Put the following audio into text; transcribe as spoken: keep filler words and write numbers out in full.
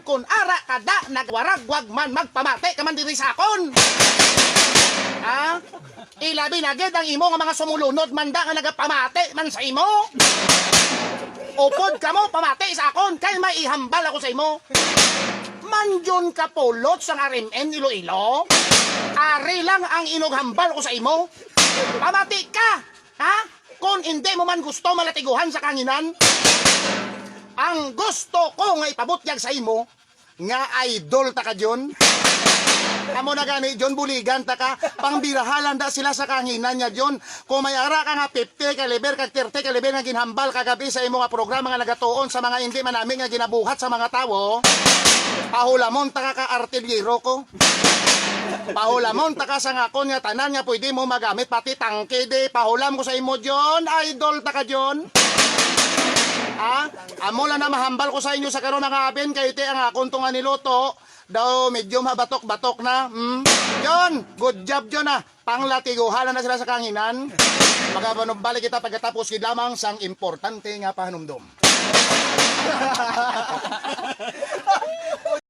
Kung ara ka da, nagwaragwag man, magpamati ka man diri sa akon. Ha? Ilabi na gid ang imo nga mga sumulunod man da nga nagapamati man sa imo. Upod kamo pamati sa akon kay may ihambal ako sa imo. Manjon ka pulot sang R M N Iloilo. Ari lang ang inughambal ko sa imo. Pamati ka, ha? Kung hindi mo man gusto malatiguhan sa kanginan, ang gusto ko nga ipabutyag sa imo, nga idol ta ka, John. Amo na gani, John, buligan ta ka. Pangbirahalan da sila sa kanginan niya, John. Kung may ara ka nga fifty caliber kag thirty caliber nga ginhambal kagabi sa imo nga programa nga nagatuon sa mga hindi manami nga ginabuhat sa mga tawo, pahulamon ta ka, ka artilyero ko. Pahulamon ta ka sa nga akon nga tanan nga pwede mo magamit, pati tangke di. Pahulam ko sa imo, John. Idol ta ka, John. Ha? Amo lang na mahambal ko sa inyo sa karon, mga abin, kay ti ang akon to nga niluto daw medyo mabatok-batok na. Hmm? John, good job, John, ah. Panglatiguhan na sila sa kanginan. Magapanumbalik kita pagkatapos gid lamang sang importante nga pahanumdom.